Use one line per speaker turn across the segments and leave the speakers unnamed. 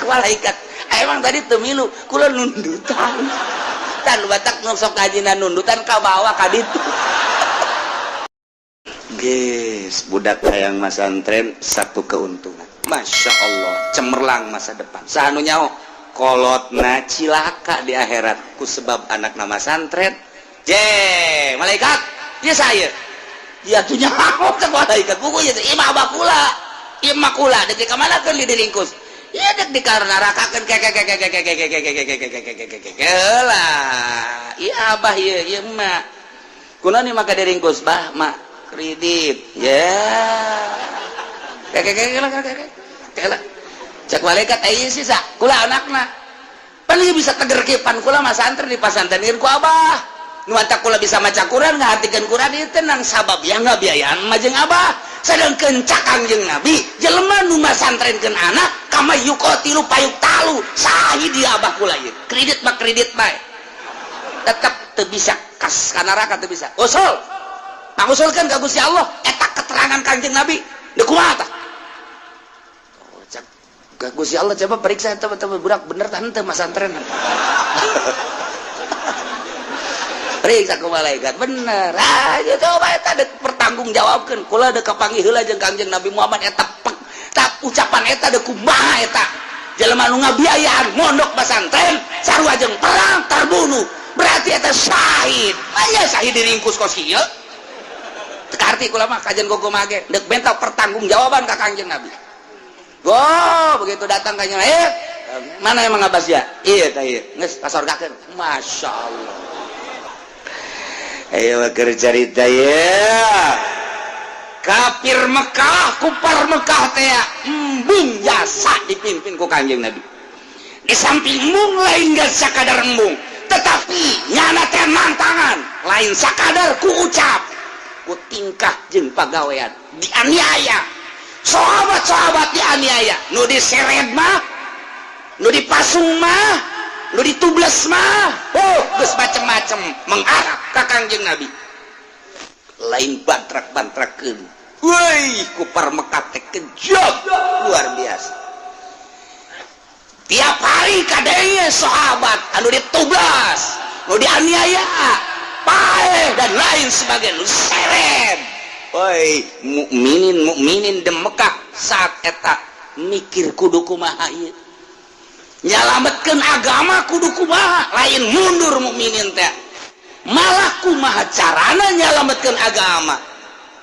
Cak malaikat, emang tadi teu milu kula nundutan. Tan batak nu sok kajinan nundutan ka bawah ka ditu. Guys, budak hayang masantren satu keuntungan. Masya Allah, cemerlang masa depan. Saha nu nyaho kolotna cilaka di akhirat ku sebab anak nama santren. Je, malaikat, ya saya. Ya tuh nyaho ke malaikat buku ya imah abah kula. Imah kula dek di kamana keun di diringkus. Ya dek di narakakeun ke ke ke ke ke ke ke ke ke ke ke ke ke ke ke ke lah. Iya abah, ieu ieu emak. Kunaon maka diringkus, bah, mak kredit ya kayak kayak kayak kayak cek malaikat, eh sih sa kula anakna pan bisa teger kipan kula masantren di pasantren ku abah nu matak kula bisa maca Quran, ngahatikeun Quran ieu tenang sabab ya ngabiayaan mah jeung abah. Sedangkeun cak Kangjeng Nabi, jelema nu masantrenkeun anak kama yuqatilu fayuqtalu syahid. Dia abah kula ieu kredit mah kredit bae, tetep teu bisa kas ka neraka, teu bisa. Usul pangusulkeun ka Gusti Allah eta keterangan Kangjeng Nabi deuk kumaha tah? Oh, cak ka Gusti Allah, coba periksa eta betul budak bener tah henteu masantren. Periksa ku malaikat, bener. Ah, ya coba eta dek pertanggungjawabkeun kula, dek kapanggih heula jeung Kangjeng Nabi Muhammad. Eta pek tak ucapan eta dek kumaha eta jelema nu ngabiayaan mondok pasantren sarua jeung perang terbunuh, berarti eta syahid. Aya syahid diringkus kos kieu. Teu karti kula mah kajian gogo mage dek benta pertanggungjawaban ka Kangjeng Nabi. Go begitu datang kanjeng, eh mana emang Abbas ya? Iya tah ieu geus kasorgakeun. Masya Allah. Ayo keur carita ya. Kafir Mekah, kupar Mekah teh embung jasa dipimpin ku Kanjeng Nabi. Di samping embung, lain gak sakadar embung, tetapi nyana teh nantangan, lain sakadar ku ucap, ku tingkah jeung pagawean. Dianiaya sahabat-sahabat, dianiaya, nu diseret mah, nu dipasung mah, nu ditubles mah, oh geus macem-macem mengarah ka Kangjeng Nabi. Lain bantrak-bantrakeun. Woi, kupar Mekah teh kejam luar biasa. Tiap hari kadenge sahabat anu ditublas, nu dianiaya, paeh dan lain sebagainya, nu seret. Woi, mukminin mukminin di Mekah saat eta mikir kudu kumaha ieu nyalametkeun agama, kudu kumaha. Lain mundur mukminin teh, malah kumaha carana nyalametkeun agama.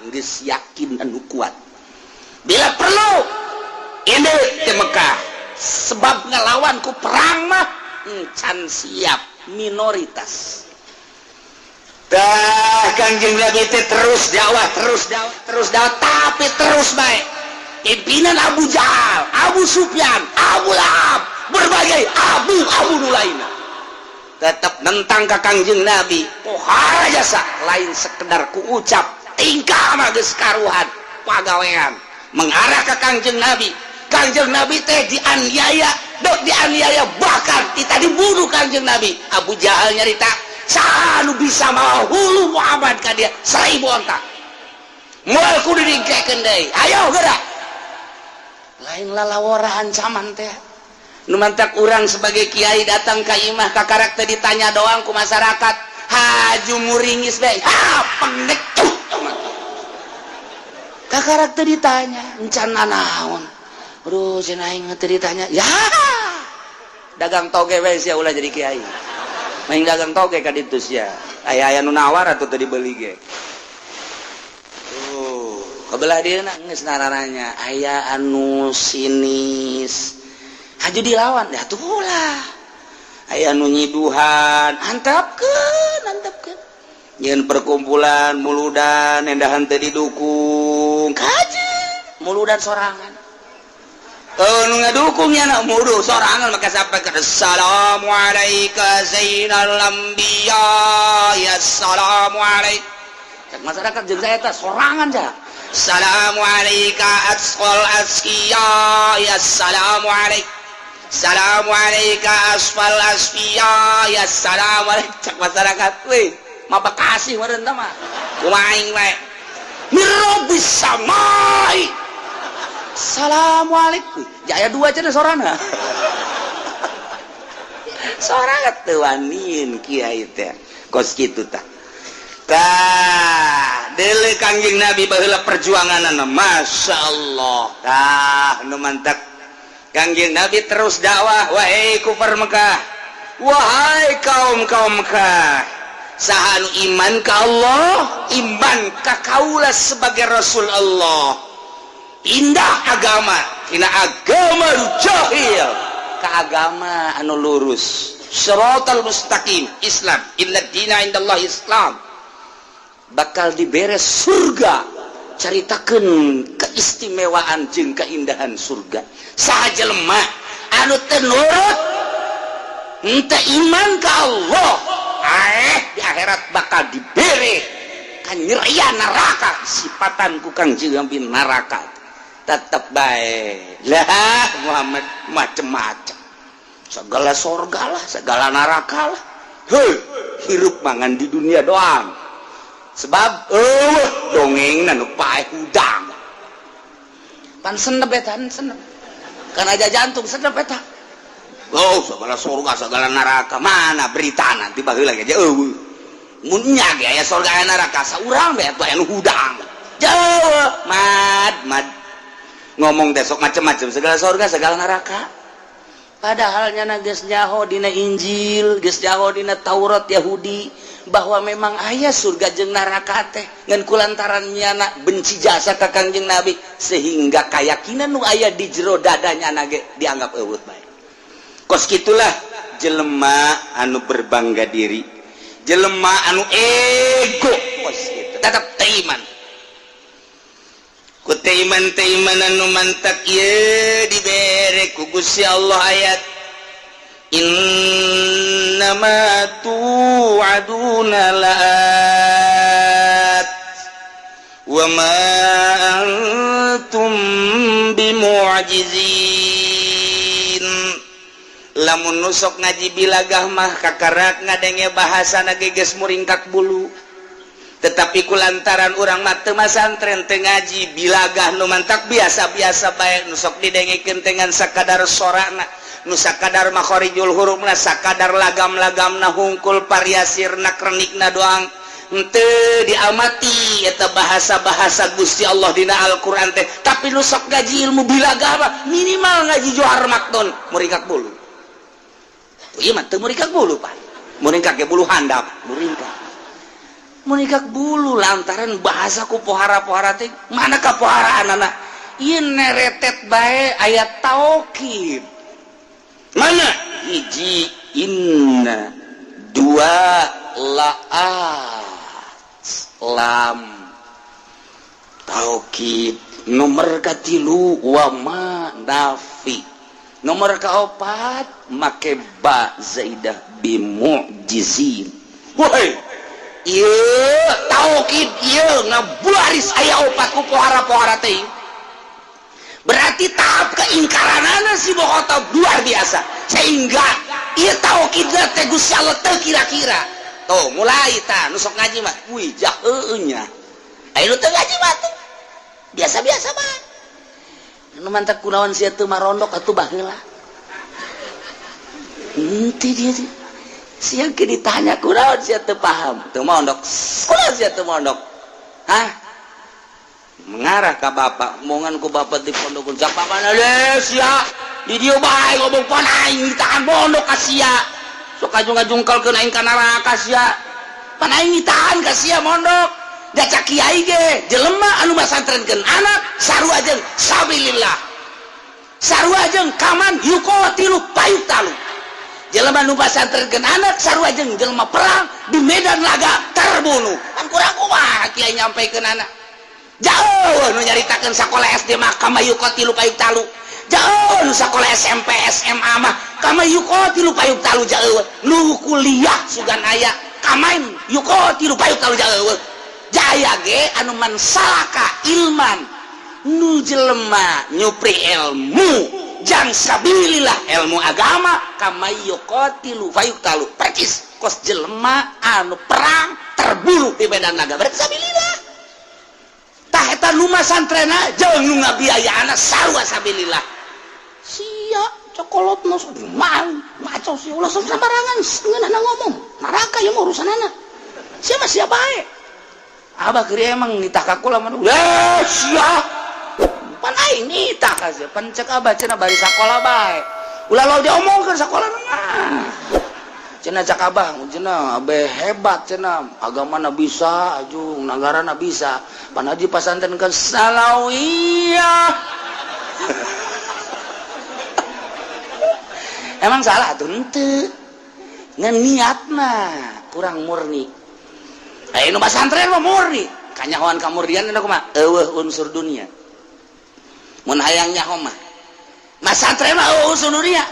Geus yakin anu kuat, bila perlu ini di Mekah sebab ngelawan ku perang mah can siap, minoritas. Dah Kangjeng Nabi teh terus dakwah, terus dakwah, terus dakwah, tapi terus baik pimpinan Abu Jahal, Abu Sufyan, Abu Lahab, berbagai Abu Abu nu lainna tetap nentang ka Kangjeng Nabi. Pohara jasa, lain sekedar ku ucap, tingkah mah geus karuhan, pagawean mengarah ke Kangjeng Nabi. Kangjeng Nabi teh dianiaya, dok dianiaya, bahkan kita dibunuh Kangjeng Nabi. Abu Jahal nyarita, saha nu bisa mawa hulu Muhammad ka dia 1000 onta, moal kudu dingkekeun deui. Ayo gerak. Lain lalawora ancaman teh. Nu mantak urang sebagai kiai datang ka imah, ka karakter ditanya doang ku masyarakat, haju muringis bae, ha pengecut. Ka karakter ditanya encan naon. Aduh, cenah aing teu ditanya. Ya dagang toge we sia, ulah jadi kiai. Main dagang toge ka ditu sia. Aya aya nu nawar atuh teu dibeli ge. Tuh, kebelah dia geus narananya aya anu sinis haju dilawan ya tuh lah. Aya anu nyiduhan, antapkeun, antapkeun. Nyeun perkumpulan muludan endahan teu didukung, kaji muludan sorangan. Oh, nu ngadukungnya nak mudu sorangan maka sampai ke assalamualaikum zainal anbiya ya assalamualaikum. Cek masyarakat jeung saya teh sorangan ja. Assalamualaikum asqal askiya ya assalamualaikum. Assalamualaikum asfal asfiya ya assalamualaikum. Cek masyarakat, weh, mah Bekasi meureun tah mah. Kumaha aing bae. Mirobis samai. Assalamualaikum. Jaya dua cenah sorana. Sorangan teu waniin kiai teh kos kitu tah. Tah, deuleu Kangjeng Nabi baheula perjuanganna, Masya Allah. Tah, nu mantak Kangjeng Nabi terus dakwah, "Wahai kufar Mekah, wahai kaum kaum Mekah, saha nu iman ka Allah, iman ka kaula sebagai Rasul Allah, pindah agama tina agama jahil ke agama anu lurus, siratal mustaqim, Islam, inna dina indallah Islam, bakal dibere surga." Caritakeun keistimewaan jeung keindahan surga. Saha jelema anu teu nurut, henteu iman ka Allah, di akhirat bakal dibere kanyerian neraka, sifatan ku Kangjeng Nabi neraka. Tetep bae lah Muhammad macem-macem, segala sorga lah, segala neraka lah. Hei, hirup mangan di dunia doang, sebab dongeng nu paeh hudang pan senep eta, senep kan aja jantung senep eta. Oh, segala surga, segala neraka, mana berita nanti baheula aja eueuh. Mun nya ge aya surga, aya neraka, saurang bae atuh aya nu hudang jauh. Mad mad ngomong teh sok macem-macem, segala surga, segala neraka, padahal nyana geus nyaho dina Injil, geus nyaho dina Taurat Yahudi bahwa memang aya surga jeung neraka teh. Ngan kulantaran nyana benci jasa ka Kangjeng Nabi, sehingga keyakinan nu aya di jero dadanya ge dianggap eueuh bae. Kos kitulah jelema anu berbangga diri, jelema anu ego kos kitu, tetap teu iman. Ku teu iman, teu iman anu mantak ieu dibere ku Gusti Allah ayat innama tu'aduna la'at wa ma antum bimu'jizin. Lamun nu sok ngaji bilagah mah kakarak ngadenge bahasa ge geus muringkak bulu, tetapi kulantaran urang mah teu masantren, teu ngaji bilagah, nu mantak biasa-biasa bae. Nu sok didengekeun dengan sakadar sorana, nu sakadar makhorijul hurufna, sakadar lagam-lagamna hungkul, variasi renak-renikna doang, henteu diamati eta bahasa-bahasa Gusti Allah dina Al-Qur'an teh. Tapi nu sok ngaji ilmu bilagah mah, minimal ngaji Johar Maknun, muringkak bulu. Ieu mah teu muringkak bulu, Pak, muringkak ge bulu handap, muringkak, muringkak bulu lantaran bahasa ku pohara-pohara teh. Mana kapoharaan anak ieu neretet bae ayat taukid mana hiji inna, dua laat, lam taukid, nomor katilu wama nafi, nomor kaopat make ba zaidah bimu'jizin. Woi, ieu taukid ieu ngabaris aya opat ku pohara-pohara teh, berarti tahap keingkaranana si Bokhotob luar biasa, sehingga ieu taukid teh Gusti Allah teu kira-kira. Tuh mulai tah nu sok ngaji mah, wih, jaheueuh nya. Aya nu teu ngaji mah tuh biasa-biasa mah. Nu mantak kunaon sia teu marondok atuh baheula. Henteu dia teh. Sia ke ditanya kunaon sia teu paham, teu mondok. Kunaon sia teu mondok? Hah? Mengarah ka bapak, omongan ku bapak di pondok cak bapak deh sia. Di dieu bae ngomong, pan aing ditahan pondok ka sia. Sok ngajung-ngajungkalkeun aing ka neraka sia. Pan aing ditahan ka sia mondok. Da cak kiai ge, jelema anu masantrenkeun anak sarua jeung sabilillah. Sarua jeung kaman yuqatilu payuqtalu. Jelema nu masantrenkeun anak sarua jeung jelema perang di medan laga, terbunuh. Kan kurang kumaha kiai nyampaikeun anak. Jauh nu nyaritakeun sakola SD mah kama yuqatilu payuqtalu. Jauh nu sakola SMP, SMA mah kama yuqatilu payuqtalu, jauh. Nu kuliah sugan aya kamain yuqatilu payuqtalu, jauh. Jaya ge anu man salaka ilman, nu jelema nyupri ilmu jang sabilillah, ilmu agama, kama yuqatilu fayuqtalu, percis kos jelema anu perang terbunuh di medan laga, berarti sabilillah. Tah, eta nu masantrena jeung nu ngabiayaana sarua sabilillah sia. Cokolot mah mang ngaco sih, ulah sok sembarangan ngeunahna ngomong. Neraka ieu mah urusanana. Siapa siapa bae. Abah keur emang nitah ka kula mah. Eh, sia. Pan aing nitah ka sia. Pan cek abah cenah bari sakola bae. Ulah lo diomongkeun sakola mah. Cenah cak abah, cenah abe hebat cenah, agamana bisa, ajung nagarana bisa. Pan haji pasantren ke Salawiyah. Emang salah tuh henteu. Ngan niatna kurang murni. Aya nu pasantren mah murni. Kanyahoan kamurnian eta kumaha? Eueuh unsur dunia. Mun hayang nyaho mah. Masantren mah eueuh unsur dunia.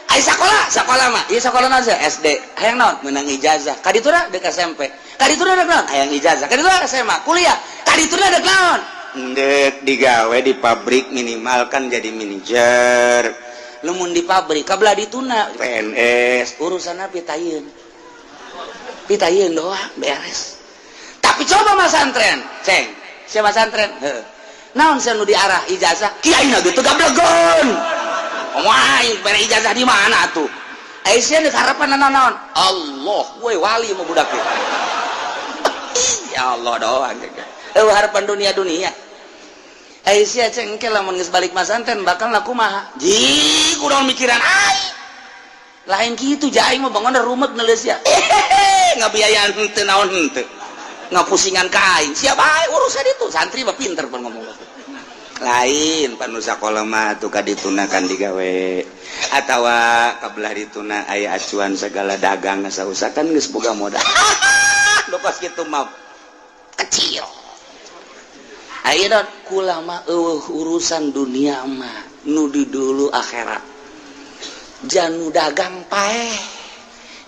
Ai sakola, sakola mah. Ieu sakola naon sih? SD. Hayang naon? Meunang ijazah. Ka dituna deuk SMP. Ka dituna deuk naon? Hayang ijazah. Ka dituna SMA, kuliah. Ka dituna deuk naon? Ndek digawe di pabrik minimal kan jadi manajer. Lamun di pabrik kabelah dituna PNS, urusanna pitayeun. Pitayeun doang beres. Tapi coba masantren, ceng. Siapa masantren? Heuh. Naon sia nu diarah ijazah? Kiai na ge teu gablegeun. Wah, bere ijazah di mana tuh? Aisyah deuk harapan naon? Allah, we wali mah budak teh. Ya Allah doang. Eueuh harapan dunia-dunia. Aisyah cengkel lamun geus balik masantren bakal laku kumaha? Ji, kudu mikiran aing. Lain kitu ja aing mah bangun rumek neuleus ya. Ngabiayaan henteu naon henteu. Ngapusingan ka aing. Siapa aing urusan itu? Santri mah pinter pan ngomong. Lain panu sakola mah tuh kadituna kan digawe atawa kabelah dituna aya acuan segala dagang sausa kan geus boga modal. Nu kos kitu mah kecil. Ayo don kula mah eueuh urusan dunia mah nu di dulu akhirat. Janu dagang paeh,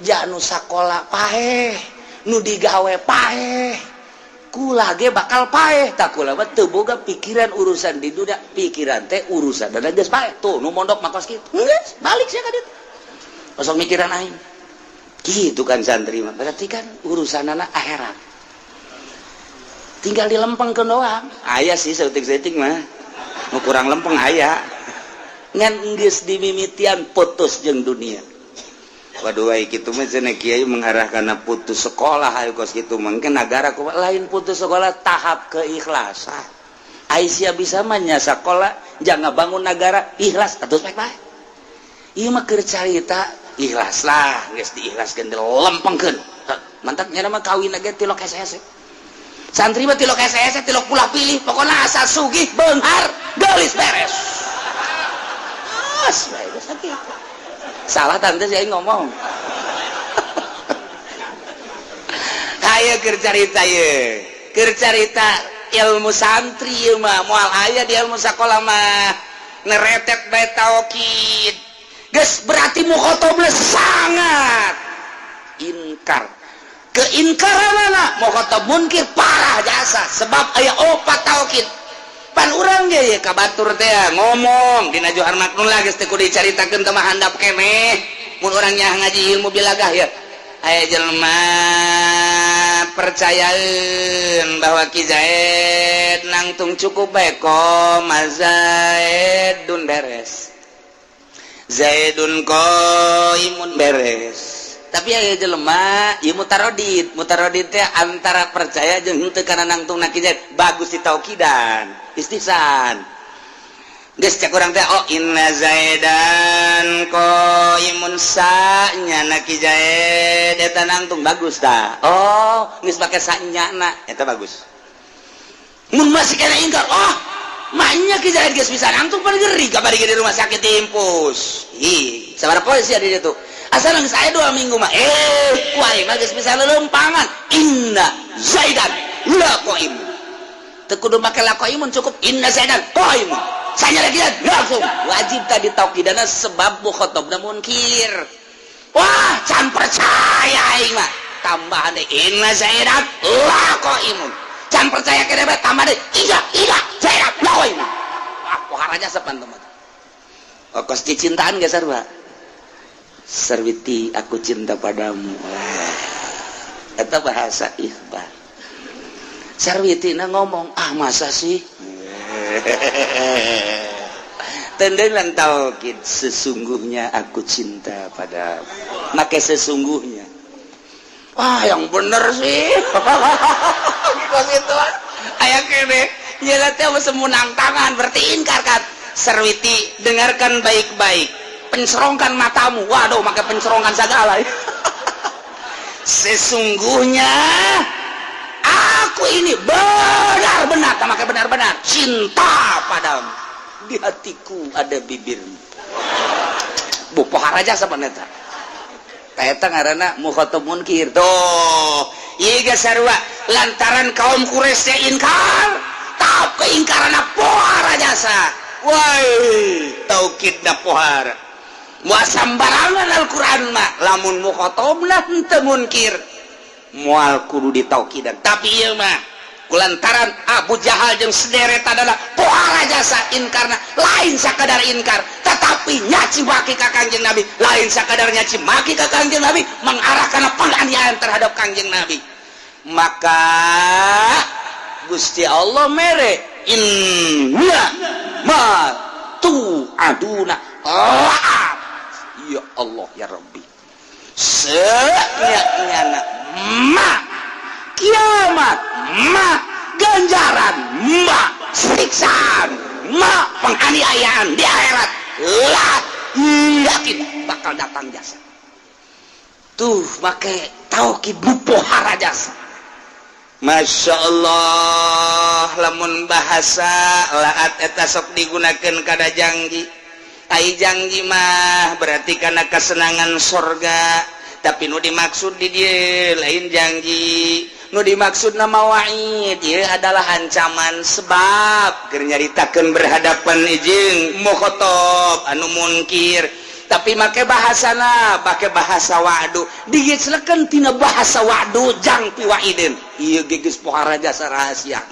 janu sakola paeh, nu digawe paeh. Kula ge bakal paeh tak kula mah teu boga pikiran urusan di dunia, pikiran teh urusan dan geus paeh. Tuh nu mondok mah kos kitu. Geus balik sia ka ditu. Kosong mikiran aing. Gitu kan santri mah. Berarti kan urusanana akhirat. Tinggal dilempengkeun doang. Aya sih saeutik-saeutik mah. Nu kurang lempeng aya. Ngan geus dimimitian putus jeung dunia. Waduh ai kitu mah cenah kiai mengarah kana putus sekolah ayo kos kitu mungkin nagara kumaha lain putus sekolah tahap keikhlasan. Aisyah bisa mah nya sekolah jangan bangun negara ikhlas atuh bae bae. Ieu mah keur carita ikhlas lah geus diikhlaskeun dilempengkeun. Mantap nya mah kawin ge tilok hese-hese. Santri mah tilok hese-hese tilok pula pilih pokona asal sugih beunghar geulis beres. As bae geus kitu. Salah tante saya ngomong. Ayo keur carita ye. Keur carita ilmu santri ieu mah moal aya di ilmu sakola mah. Neretet bae taukid. Geus berarti mukhotobna sangat inkar. Keingkaranana mukhotob munkir parah jasa sebab aya opat taukid. Pan urang ge ye ka batur teh ngomong dina Johar Maknun lah geus teu kudu dicaritakeun teh mah handap keneh. Mun urang nya ngaji ilmu bilagah ya. Aya jelema percayaeun bahwa Ki Zaid nangtung cukup bae koma Zaidun beres. Zaidun qaimun beres. Tapi aya jelema ieu mutarodid, mutarodid teh antara percaya jeung henteu kana nangtungna Ki Zaid bagus ditaukidan, istihsan. Geus cek urang teh oh inna Zaidan qaimun sa nyana Ki Zaid eta nangtung bagus tah. Oh, geus make sa nyana eta bagus. Mun masih kena ingkar, oh maknya Ki Zaid geus bisa nangtung pan geri kabari di rumah sakit diimpus. Ih, sabaraha poe sia di ditu. Asal geus aya 2 minggu mah ku aing mah geus bisa lelempangan. Inna Zaidan la qaim. Teu kudu make la qaimun cukup inna Zaidan qaim. Sanya lagi langsung wajib tadi taukidana sebab mukhotobna munkir. Wah, can percaya aing mah. Tambahan deui inna Zaidan la qaimun. Can percaya kene bae tambah deui iya iya Zaidan la qaimun. Wah, poharanya sepan teman. Kos cicintaan geus sarua. Sarwiti aku cinta padamu. Eta bahasa ikhbar. Sarwiti na ngomong, ah masa sih? Tendelan taukid, sesungguhnya aku cinta pada, make sesungguhnya. Wah, yang bener sih. Kos itu aya kene nyela teh semunang tangan, berarti ingkar kan. Sarwiti, dengarkan baik-baik, pencerongkan matamu. Waduh, make pencerongkan segala. Sesungguhnya aku ini benar-benar, make benar-benar cinta padamu, di hatiku ada bibirmu. Bu pohara jasa eta. Eta ngaranna mukhatab munkir. Tuh, ieu ge sarua, lantaran kaum Quraisy ingkar, tapi keingkaran pohara jasa. Woi, taukidna pohara. Moal sambarangan Al-Qur'an mah, lamun mukhatabna henteu munkir, moal kudu ditaukidan. Tapi ieu mah kulantaran Abu Jahal jeung sederet adalah pohara jasa inkarna, lain sakadar inkar, tetapi nyaci maki ka Kangjeng Nabi, lain sakadar nyaci maki ka Kangjeng Nabi, mengarah kana penganiayaan terhadap Kangjeng Nabi. Maka Gusti Allah mere inna ma tu'aduna la'at. Ya Allah ya Rabbi, senyana ma kiamat, ma ganjaran, ma siksaan, ma penganiayaan di akhirat lah, yakin bakal datang jasa. Tuh, make taukid pohara jasa. Masya Allah, lamun bahasa laat eta sok digunakan kada janji. Ai janji mah berarti karena kesenangan sorga, tapi nu dimaksud di dia lain janji. Nu dimaksud nama wa'id ieu adalah ancaman, sebab keur nyaritakeun berhadapan jeung mukhatab anu munkir, tapi make bahasana make bahasa wa'du, digeslekeun tina bahasa wa'du jang piwaidin. Ieu ge geus pohara jasa rahasia.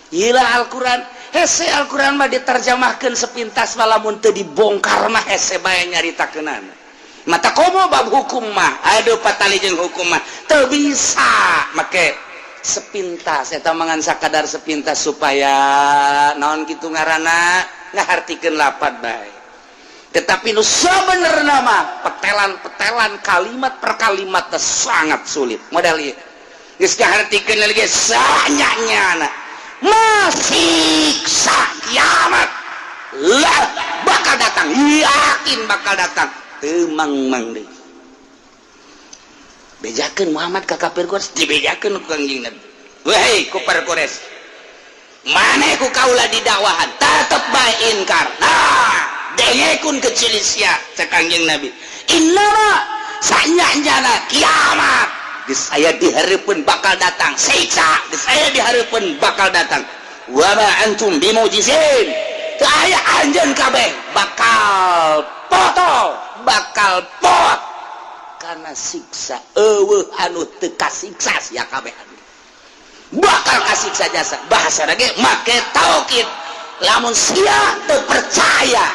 Ieu Al-Qur'an hese. Al-Qur'an mah diterjemahkeun sepintas mah, lamun teu dibongkar mah hese bae nyaritakeunana. Mata komo bab hukum mah, aduh, patali jeung hukum mah teu bisa make sepintas. Eta mangan sakadar sepintas supaya naon kitu ngaranna ngahartikeun lapat bae. Tetapi nu sebenarnya mah petelan-petelan, kalimat per kalimat sangat sulit. Modal ieu geus kahartikeun lagi sanyanya masiksa kiamat lah bakal datang, yakin bakal datang. Teu mang-mang deui bejakeun Muhammad ka kafir Quraisy, dibejakeun ku Kangjeng Nabi, "Wahai kufar Quraisy, maneh ku kaula didakwahan tetep bae inkar. Nah, dengekun kecil sia," cek Kangjeng Nabi, "innama sanyana kiamat geus aya dihareupeun bakal datang, siksa geus aya dihareupeun bakal datang. Wa ma antum bimujizin, teu aya anjeun kabeh bakal potol, bakal pot karena siksa. Eueuh anu teu kasiksa, sia kabeh bakal kasiksa jasa." Bahasa lagi make taukid, lamun sia teu percaya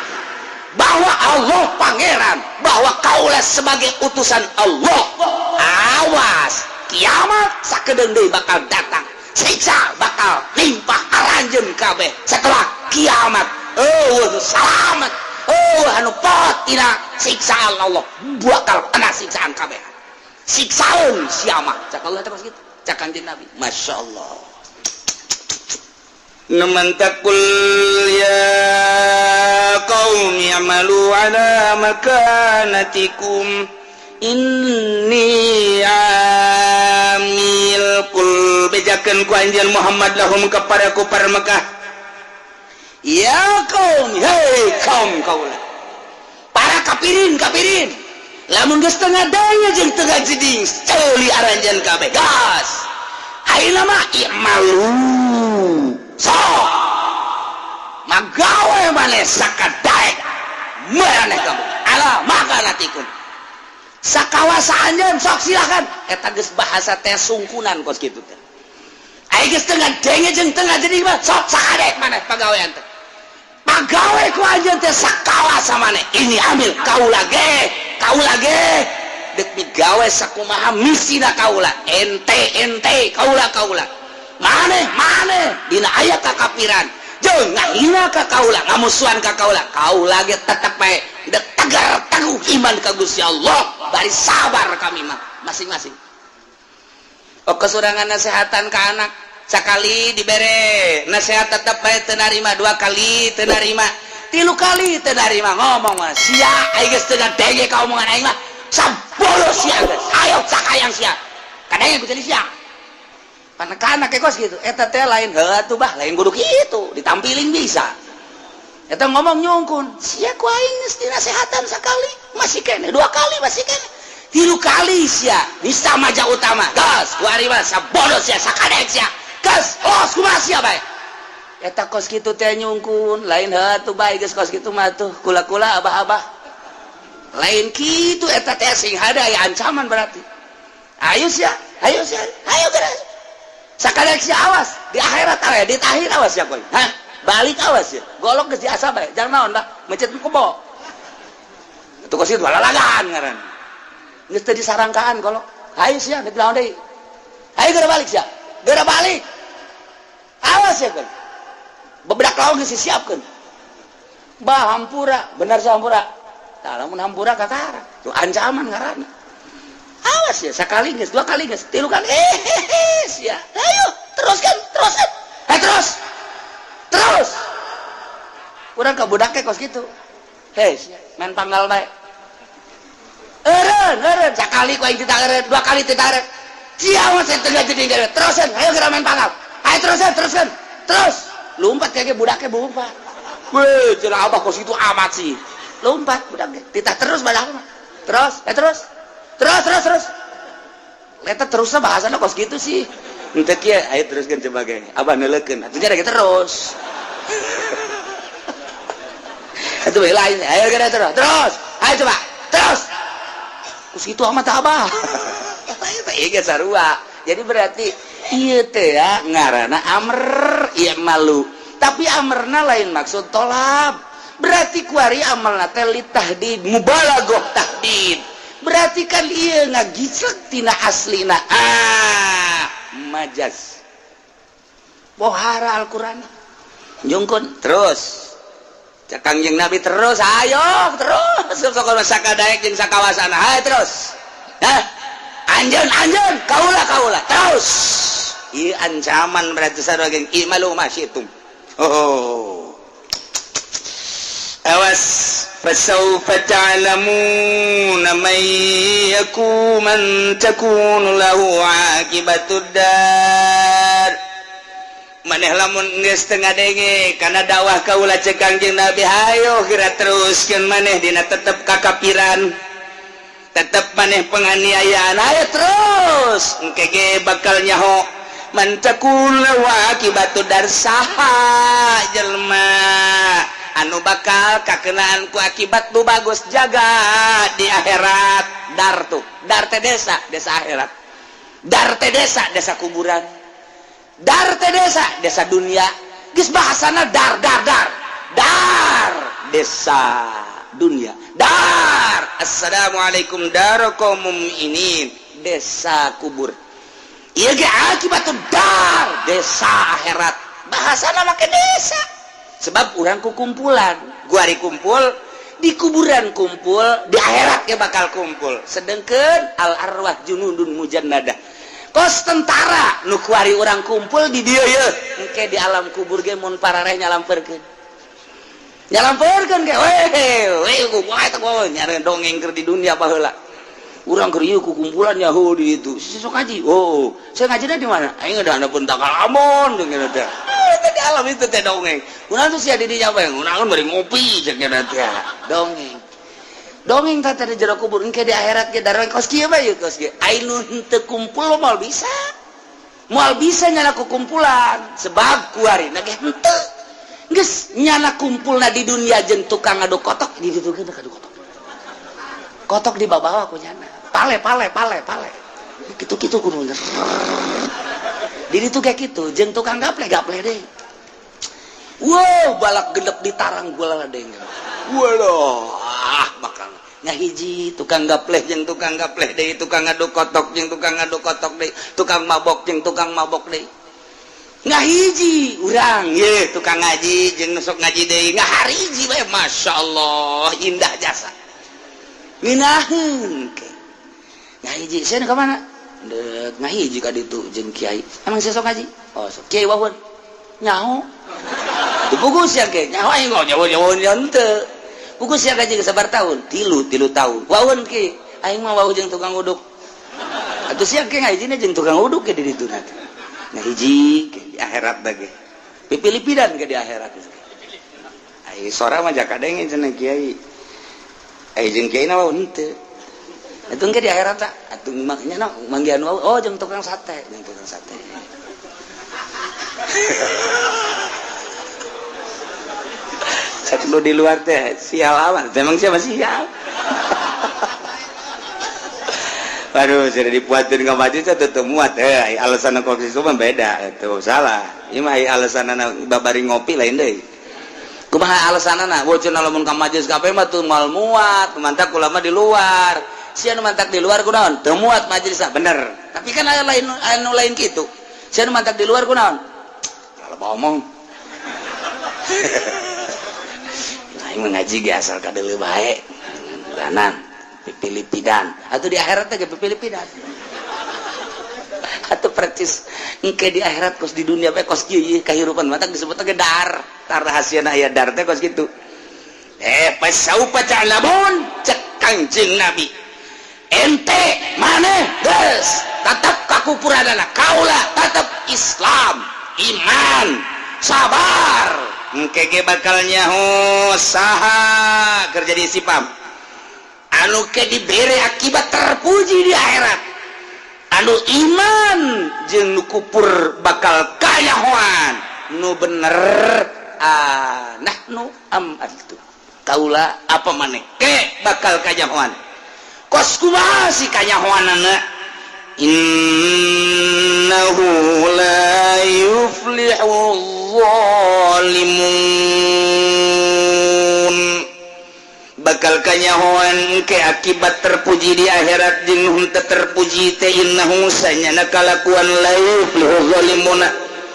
bahwa Allah pangeran, bahwa kaulah sebagai utusan Allah, awas, kiamat sakedeung deui bakal datang, siksa bakal limpah aranjeun kabeh. Setelah kiamat eueuh salamet, oh anu pot tina siksaan Allah, bakal kena siksaan kabeh, siksaeun sia mah, cak Allah teh kitu, cak Kanjeng Nabi. Masya Allah. Nemantakul ya qaumi amalu ala makanatikum inni amil. Kul, bejakeun ku anjeun Muhammad, lahum kepada kufar Mekah, ya kaum, hei kaum kaula, para kafirin kafirin, lamun geus tengah daya jeung tengah jeding, ceuli aranjeun kabeh gas. Ayeuna mah i'malu, sok magawe maneh sakadaek maneh kamu, ala makanatikum, sakawasa anjeun, sok silakan. Eta geus bahasa teh sungkunan kos kitu teh. Ai geus tengah denge jeung tengah jeding mah, sok sakadek maneh pagawean teh, pagawe ku anjeun teh sakawasa maneh. Ini ambil kaula ge, kaula ge dek migawe sakumaha misina kaula, ente ente, kaula kaula, maneh maneh. Dina aya kakapiran, Jeung ngahina ka kaula, ngamusuhan ka kaula, kaula ge tetep bae dek tegar teguh iman ka Gusti Allah, bari sabar kami mah masing-masing. Oh, kesurangan nasehatan ka anak, sakali dibere nasihat tetep bae teu narima, dua kali teu narima, tilu kali teu narima, ngomong mah, "Sia, aing geus teu ngadenge ka omongan aing mah, sabolo sia geus, ayo sakayang sia." Kadang ku jadi sia panekana kayak kos gitu. Eta teh lain heuh atuh bah, lain kudu kitu ditampilin bisa. Eta ngomong nyungkun, "Sia, ku aing geus dinasehatan sakali masih kene, dua kali masih kene, tilu kali sia bisa maja utama gas ku ari mah sabodo sia, sakadek sia gas, los kumaha sia bae." Eta kos kitu teh nyungkun, lain heuh atuh bae, geus kos kitu mah tuh kula-kula abah-abah, lain kitu. Eta teh sing hade aya ancaman berarti, "Ayo sia, ayo sia, ayo geus sakadek sia, awas di akhirat awe di tahir, awas ya koy, hah, balik awas ya." Golok geus diasah bae, jangan naon dah, mencet kebo itu kos kitu lalagan ngaran, geus teu disarangkaan golok. "Ayo sia, dek naon deui? Ayo geura balik sia, geura balik, awas ya koy." Bebedak lawan geus disiapkeun. Bah, hampura bener sih, hampura. Tah, lamun hampura kakara tuh ancaman ngaranna. "Awas ya, sekali geus, dua kali geus, tilu kali, eh sia, ayo teruskan, teruskan, eh terus, terus." Urang ka budaknya kos gitu, "Hei, main panggal bae." Eureun, eureun sakali ku aing tidak eureun, dua kali tidak eureun. Sia mah saya tengah jadi eureun. "Terusan, ayo geura main panggal. Ayo terusan, teruskan. Terus." Lompat kayak budaknya lompat. "Weh, cenah abah kos itu amat sih." Lompat budaknya. Titah terus badak mah. Terus, eh terus. Terus, terus, terus. Eta terusnya bahasana kos gitu sih. Henteu kieu, ayo teruskeun coba ge. Abah neuleukeun. Atuh jadi terus. Itu lain. Ayo geura terus. Terus. Ayo coba. Terus. Kos gitu amat abah. Iya sarua. Jadi berarti ieu teh ya ngaranna amr ieu malu. Tapi amarna lain maksud tolab. Berarti kuari amalna teh litahdid, mubalaghah tahdid. Berarti kan ieu ngagislek tina aslina. Ah, majaz. Pohara Al-Qur'an. Jungkun terus. Cek Kangjeng Nabi terus, ayo terus. Sok sakadaek jeung sakawasana, hayo terus. Hah? Anjeun, anjeun, kaula, kaula, terus. Ieu ancaman berarti sarua geng i'malu ma syi'tum. Oh. Awas, fasawfa ta'lamuna man yakun man takunu lahu aqibatud dar. Maneh lamun geus teu ngadenge kana dakwah kaula, cek Kangjeng Nabi, hayo geura teruskeun maneh dina tetep kakapiran, tetep maneh penganiayaan, ayo terus, engke ge bakal nyaho man takun lahu akibatud dar, saha jelema anu bakal kakenaan ku akibat nu bagus jaga di akhirat. Dar tuh, dar teh desa, desa akhirat. Dar teh desa, desa kuburan. Dar teh desa, desa dunia. Geus bahasana dar, dar, dar, dar desa dunia, dar assalamualaikum darakum ini desa kubur. Ieu ge akibat dar desa akhirat, bahasana make desa sebab urang ku kumpulan guari kumpul di kuburan, kumpul di akhirat ya bakal kumpul. Sedangkan al arwah junudun mujannadah, kos tentara nu kuari urang kumpul di dieu ye, engke di alam kubur ge mun parareh nyalamperkeun, nyalamperkeun ge, weh weh, kumaha eta nyare dongeng keur di dunia baheula urang keur ieu ku kumpulan Yahudi itu sok ngaji. Oh, saya ngajinya di mana? Aing ada pun tanggal amon jeung teh di alam itu teh dongeng. Kunaon tuh sia di dinya bae? Kunaon bari ngopi jeung teh dongeng. Dongeng teh di jero kubur, engke di akhirat ge darah kos kieu bae, kos kieu. Ai nu henteu kumpul moal bisa. Moal bisa nyana ku kumpulan sebab kuari na ge henteu. Geus nyana kumpulna di dunia jeung tukang ngaduk kotok di ditu ge ngaduk kotok. Kotok di bawah ku nyana. Pale pale pale pale. Kitu-kitu kudu. Di ditu kayak gitu jeung tukang gaple gaple deh. Wow, balak genep di tarang gula deh. Waduh, ah bakal ngahiji tukang gapleh jeung tukang gapleh deui, tukang ngaduk kotok jeung tukang ngaduk kotok deui, tukang mabok jeung tukang mabok deui. Ngahiji urang ye tukang ngaji jeung sok ngaji deui ngahariji bae, Masya Allah, indah jasa ngeunaheun ke ngahiji. Sia ka mana? Deuk ngahiji ka ditu jeung kiai. Emang sia sok ngaji? Oh, sok. Kiai wawun nyaho teu pugus ya ke nyaho aing nyaho nyaho henteu pugus ya ngaji sabar tahun tilu tilu tahun wawun ki aing mah wawuh jeung tukang uduk atuh sia ke ngahijina jeung tukang uduk ke di ditu nanti ngahiji ke di akhirat bage pipilipidan ke di akhirat. Ai sora mah jaka denge cenah kiai ai jeung kiai na wawuh henteu atuh ke di akhirat tak atuh maknya na manggihan wawuh. Oh, jeung tukang sate, jeung tukang sate. Cek lu di luar teh sial amat emang siapa sial. Waduh, sudah dipuatin ke masjid tetep muat. Alasan kopi itu mah beda, itu salah. Ieu mah alasan babari ngopi lain deui. Kumaha alasanana? Bocah lamun ka majlis kabeh mah teu moal muat, mantak ulama di luar. Sia nu mantak di luar kunaon? Teu muat majelisna, bener. Tapi kan aya lain anu lain kitu. Sia nu mantak di luar kunaon? Kalau omong. Aing mah ngaji ge asal kadeuleu bae. Danan pipilipidan atau di akhirat teh pipilipidan atau percis engke di akhirat kos di dunia bae kos kieu ieu kahirupan matak disebut teh dar tar rahasiana aya dar teh kos kitu. Fasaufa ta'lamun cek Kangjeng Nabi ente maneh geus tetep kakupuranana kaula tetep Islam iman sabar engke ge bakal nyaho saha kerja di sipam anu ke dibere akibat terpuji di akhirat anu iman jeung nu kupur bakal kayahoan nu bener nahnu am antum kaula apa maneh ke bakal kayahoan kos kumaha si kanyahoanana innahu la yuflihul zalimun bakal kanyahoan ke akibat terpuji di akhirat jeung henteu terpuji teh innahu sanyana kalakuan la yuflihu zalimuna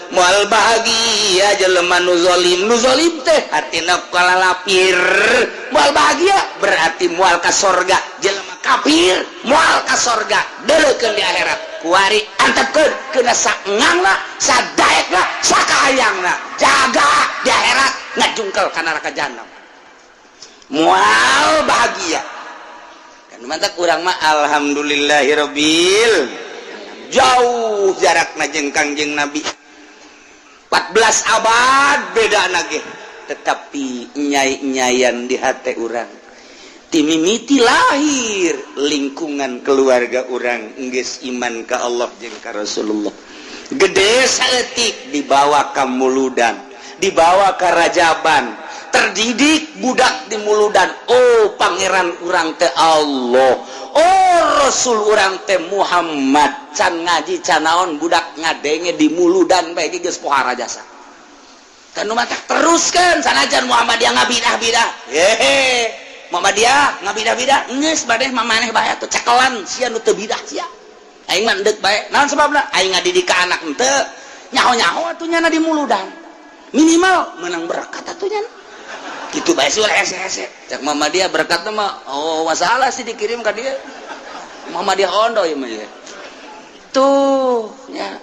moal bahagia jelema nu zalim teh hatina kalalapir moal bahagia berarti moal ka sorga jelema kafir moal ka sorga deuleukeun di akhirat kuari antepkeun keuna saengangna sadaekna sakahayangna jaga di akhirat ngajungkel ka neraka jahanam mual bahagia kan mantap urang mah alhamdulillahirabbil jauh jarakna jeung Kangjeng Nabi 14 abad beda ge tetapi nyai-nyayan di hate urang timimiti lahir lingkungan keluarga urang geus iman ka Allah jeung ka Rasulullah gede saeutik dibawa ka muludan dibawa ka rajaban terdidik budak di muludan. Oh, pangeran urang teh Allah, oh Rasul urang teh Muhammad. Can ngaji can naon budak ngadenge di muludan bae geus pohara jasa kan nu matak teruskeun sanajan Muhammadiyah ngabidah-bidah hehe Muhammadiyah ngabidah-bidah geus badeh mamaneh bae atuh cekelan sia nu teu bidah sia aing mah endek bae naon sababna aing ngadidik ka anak henteu nyaho-nyaho atuh nyana di muludan minimal menang berkat atuh nyana gitu bae sih ulah hese-hese cak Muhammadiyah berkatna mah oh masalah sih dikirim ka dia Muhammadiyah ondo ieu mah tuh nya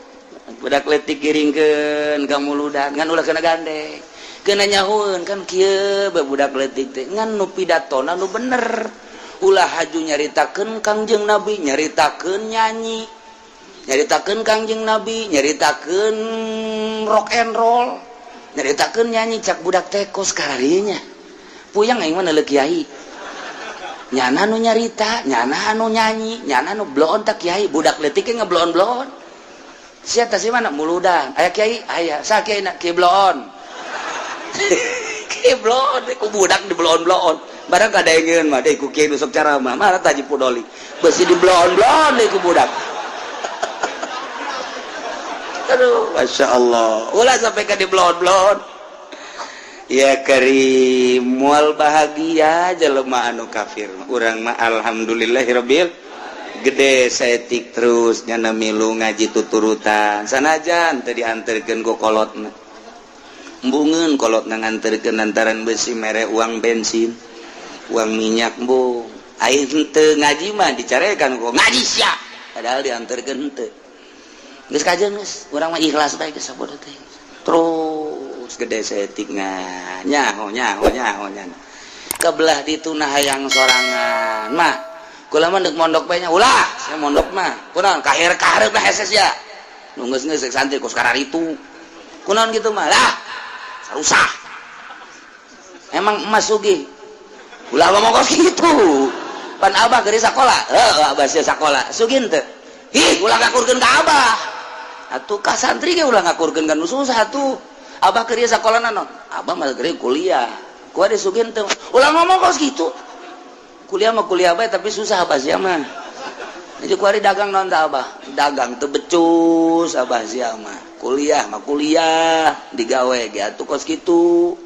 budak leutik kiringkeun ka muludan ngan ulah kena gandeng kena nyahueun kan kieu bae budak leutik teh ngan nu pidatona nu bener ulah haju nyaritakeun Kangjeng Nabi nyaritakeun nyanyi nyaritakeun Kangjeng Nabi nyaritakeun rock and roll nyaritakeun nyanyi cak budak teh kos kararinya puyang aing mah neuleuh kiai nyana nu nyarita nyana anu nyanyi nyana nu bloon tak kiai budak leutik ge ngebloon-bloon sia teh si mana muludan aya kiai aya sa kiai na kiai bloon kiai bloon ku budak di bloon-bloon barang kadengeun mah deui ku kiai nu sok ceramah mah taji pudoli beusi di bloon-bloon deui ku budak. Aduh, Masya Allah ulah sampai ke di bloon-bloon ya karim mual bahagia jelema anu kafir urang mah alhamdulillahirabbil Gede saeutik terus nyana milu ngaji tuturutan sanajan teu dianterkeun ku kolotna, embungeun kolotna nganterkeun lantaran besi mere uang bensin, uang minyak. Embung ai henteu ngaji mah dicarekan ku ngaji sia, padahal dianterkeun henteu. Geus kajeun, geus urang mah ikhlas bae, geus sabodo teh. Terus gede saeutik nyaho nyaho nyaho nyana kebelah ditu. Nah, hayang sorangan mah kula mah deuk mondok bae nya. Ulah, saya mondok mah kunaon? Kahir kahareup lah hese sia nu geus geus santri kos itu kunaon gitu mah lah sarusah. Emang emas sugih? Ulah ngomong kos kitu. Pan abah keur sakola, heuh, abah sia sakola sugih teu? Ih, ulah ngakurkeun ka abah atuh, ka santri ge ulah ngakurkeun ka nu susah atuh. Abah keur sakola naon? Abah mah keur kuliah. Ku ada sugih teu? Ulah ngomong kos kitu. Kuliah mah kuliah bae, tapi susah abah sia mah. Jadi ku ari dagang naon tah? Abah dagang teu becus, abah sia mah kuliah mah kuliah digawe ge atuh kos kitu.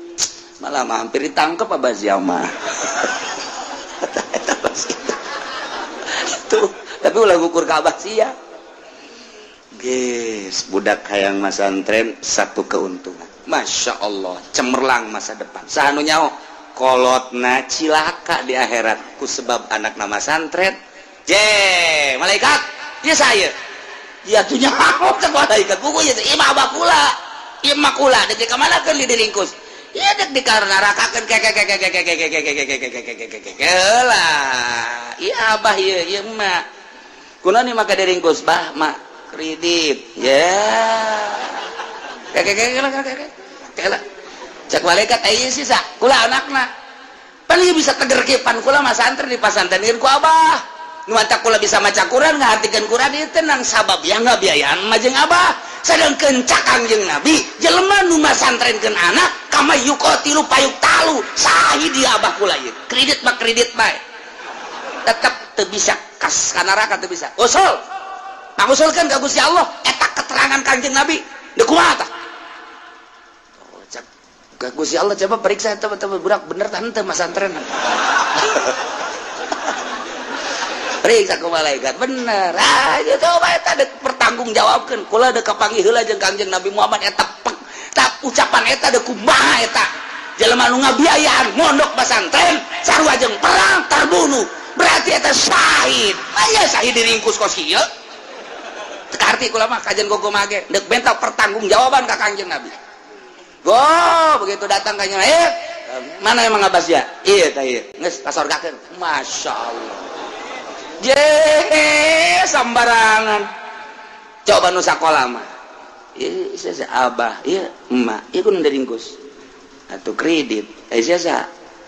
Malah mah hampir ditangkep abah sia mah. Eta kos kitu tuh, tapi ulah ngukur ka abah sia. Geus, budak hayang masantren satu keuntungan. Masya Allah, cemerlang masa depan. Saha nu nyaho? Kolotna cilaka di akhirat ku sebab anak nama santren. Je malaikat ya, saya ya tuh nyaho cek malaikat buku ya, ieu abah kula, ieu mah kula. Dek ka mana keun diringkus? Ieu dek dikarnarakakeun ke ke ke ke ke ke ke ke ke ke ke ke ke ke ke ke lah. Ieu abah, ieu ieu emak. Kunaon ieu maka diringkus? Bah, mak, kredit ya ke ke ke ke ke ke ke. Cek malaikat, ieu sisa kula anakna pan ieu bisa teger kieu, pan kula mah santri di pasantren ku abah. Nu matak kula bisa maca Quran, ngahartikeun Quran ieu tenang sabab yang ngabiayaan mah jeung abah. Sedangkeun cak Kangjeng Nabi, jelema nu masantrenkeun anak kama yuqatilu fayuqtalu sahid. Dia abah kula ieu kredit mah kredit bae, tetep teu bisa kas ka neraka, teu bisa. Usul pangusulkeun ka Gusti Allah eta keterangan Kangjeng Nabi. Deuk kumaha tah? Oh, cek ka Gusti Allah, coba periksa eta budak bener tah henteu masantren. Periksa ku malaikat, bener. Ah, coba eta dek pertanggungjawabkeun. Kula dek kapanggih heula jeung Kangjeng Nabi Muhammad eta pek tak ucapan eta dek kumaha eta. Jelema nu ngabiayaan mondok pasantren sarua jeung perang, terbunuh, berarti eta syahid. Aya syahid diringkus kos kieu? Teu kaharti kula mah kajian gogo mage dek benta pertanggungjawaban ka Kangjeng Nabi. Go begitu datang kanya, eh, mana emang abas ya? Iya tah, ieu geus kasorgakeun. Masya Allah, je sembarangan. Coba nu sakola mah ieu sia abah, ieu emak, ieu kudu diringkus atuh kredit. Eh, sia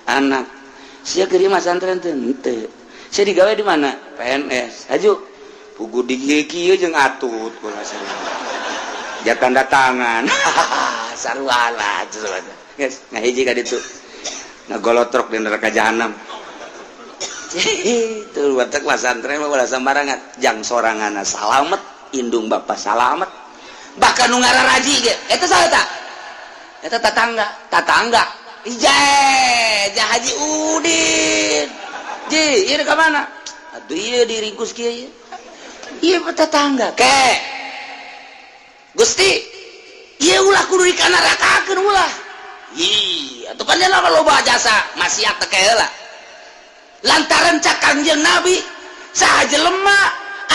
anak sia keur masantren teu? Henteu. Sia digawe di mana? PNS. Haju pugu di kieu jeung atut kula ja tanda tangan sarua lah. Geus ngahiji ka ditu, ngagolotrok di neraka jahanam. Itu watak pasantren mah ulah sembarangan. Jang sorangan salamet, indung bapak salamet, bahkan nu ngararaji ge. Eta saha ta? Eta tatangga, tatangga ije ja Haji Udin. Ji, ieu ka mana atuh? Ieu diringkus kieu ieu. Ieu tetangga ke Gusti ieu, ulah kudu dikanarakakeun ulah. Ih, atuh pan mah loba jasa maksiat teh heula. Lantaran cak Kangjeng Nabi, saha jelema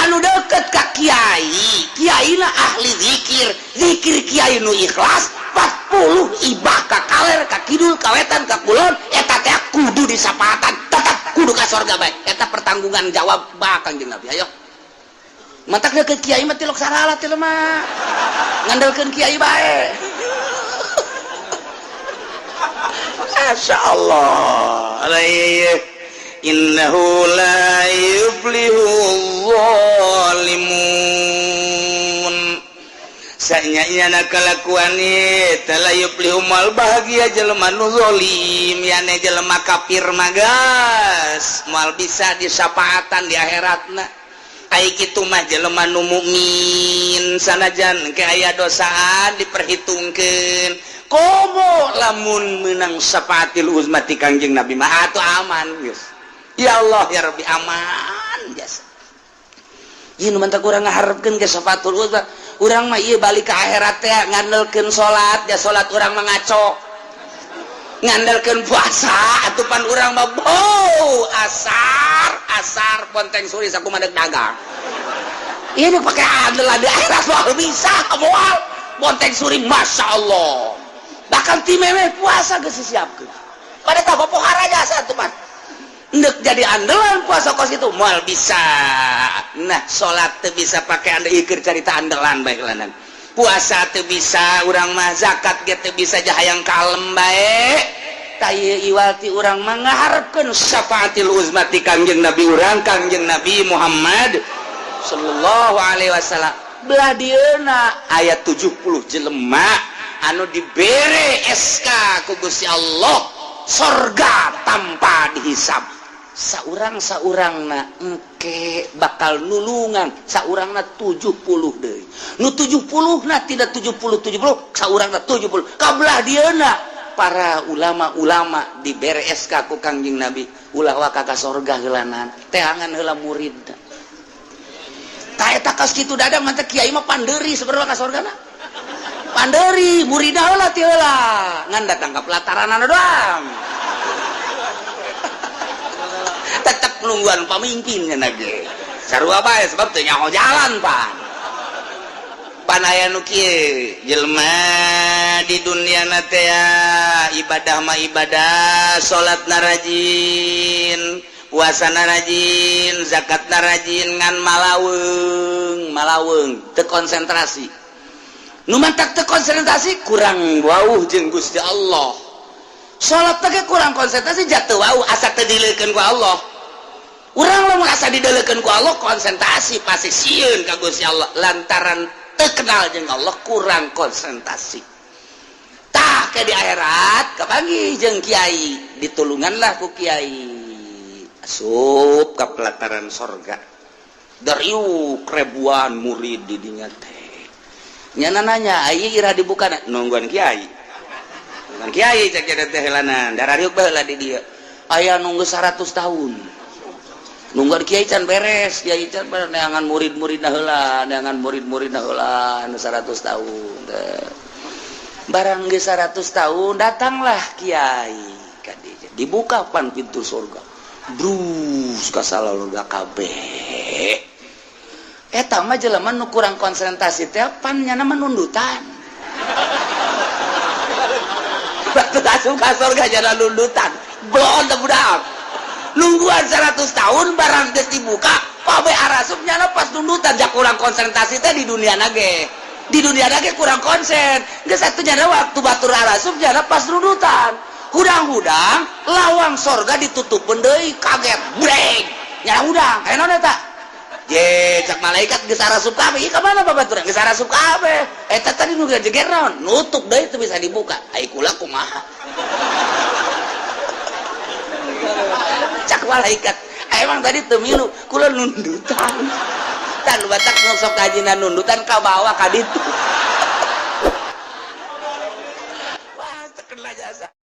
anu deket ka kiai, kiai na ahli zikir, zikir kiai nu ikhlas 40 ibah ka kaler, ka kidul, ka wetan, ka kulon, eta teh kudu disapatan, tetap kudu ka sorga bae. Eta pertanggungan jawab bah Kangjeng Nabi. Ayo, matak deket kiai mah tilok sarala teh mah ngandelkeun kiai bae. Masya Allah. Innahu la yuflihu zalimun. Sanya kalakuan la yuflihu moal bahagia jelema nu zalim, yane jelema kafir magas moal bisa disapaatan di akhiratna. Ai kitu mah jelema nu mukmin, sanajan ke aya dosaan diperhitungkeun, komo lamun menang syafaatil uzma ti Kangjeng Nabi mah atuh aman geus. Ya Allah ya Rabbi, aman jasa. Ieu nu mantak urang ngaharepkeun ge syafaatul uzma. Urang mah ieu balik ke akhirat teh ngandelkeun salat, ya salat urang mah ngaco. Ngandelkeun puasa atuh pan urang mah bau asar asar ponteng suri sakumaha deuk dagang. Ieu nu pake andel di akhirat moal bisa moal ponteng suri Masya Allah. Bahkan ti memeh puasa geus disiapkeun. Pada tah pohara jasa atuh pan. Ndek jadi andalan puasa kos itu moal bisa. Nah, salat teu bisa pake andel ieu carita andalan bae lanan. Puasa teu bisa urang mah, zakat ge teu bisa jahayang kalem bae. Tah ieu iwal ti urang mah ngaharepkeun syafaatil uzma ti Kangjeng Nabi urang, Kangjeng Nabi Muhammad sallallahu alaihi wasallam. Belah dieuna aya 70 jelema anu dibere SK ku Gusti Allah sorga tanpa dihisab. Saurang saurangna engke bakal nulungan saurangna 70 deui. Nu 70 na tidak 70 70 saurangna 70. Kabelah dieuna para ulama-ulama dibere SK ku Kangjeng Nabi ulah waka ka sorga heulanan teangan heula murid. Tah eta kos kitu dadang mantep kiai mah pandeuri sebenarnya ka sorgana. Panderi muridna heula ti heula ngan datang ka pelataran doang. Tetep nungguan pemimpin nya ge. Sarua bae sebab teu nyaho jalan pan. Pan aya nu kieu jelema di dunia na teh ibadah mah ibadah, salatna rajin, puasana rajin, zakatna rajin ngan malaweung, malaweung teu konsentrasi. Nu mantak teu konsentrasi kurang wauh jeung Gusti Allah. Salat teh kurang konsentrasi jatuh wauh asa teu dileukeun ku Allah. Urang lamun asa dideulekeun ku Allah konsentrasi pasti sieun ka Gusti Allah lantaran teu kenal jeung Allah kurang konsentrasi. Tah ke di akhirat kapanggih jeung kiai, ditulunganlah ku kiai. Asup ka pelataran sorga. Dariuk ribuan murid di dinya teh. Nyana nanya, "Ieu ira dibuka?" Nungguan kiai. Nungguan kiai cek jadi teh heulanan, darariuk baheula di dieu. Aya nunggu 100 tahun. Nungguan kiai can beres, kiai can beres neangan murid-murid heula, neangan murid-murid heula anu 100 tahun. Teh. Barang geus 100 tahun datanglah kiai ka dieu. Dibuka pan pintu surga. Brus ka salalurga kabeh. Eta mah jelema nu kurang konsentrasi teh pan nyana mah nundutan. Batu asup ka surga jana nundutan. Blon teh budak. Nungguan 100 tahun barang geus dibuka, kabeh arasup nyana pas nundutan jak kurang konsentrasi teh di dunia nage. Di dunia nage kurang konsen. Geus atuh nyana waktu batur arasup nyana pas nundutan. Hudang-hudang lawang sorga ditutup deui kaget brek. Nyana hudang, aya naon eta? Je, cak malaikat geus arasup kabeh. Ieu ka mana babaturan? Geus arasup kabeh. Eta tadi nu jeger naon? Nutup deui teu bisa dibuka. Ai kula kumaha? Cak malaikat, emang tadi teu milu, kula nundutan. Tan batak nu sok kajinan nundutan ka bawah ka ditu.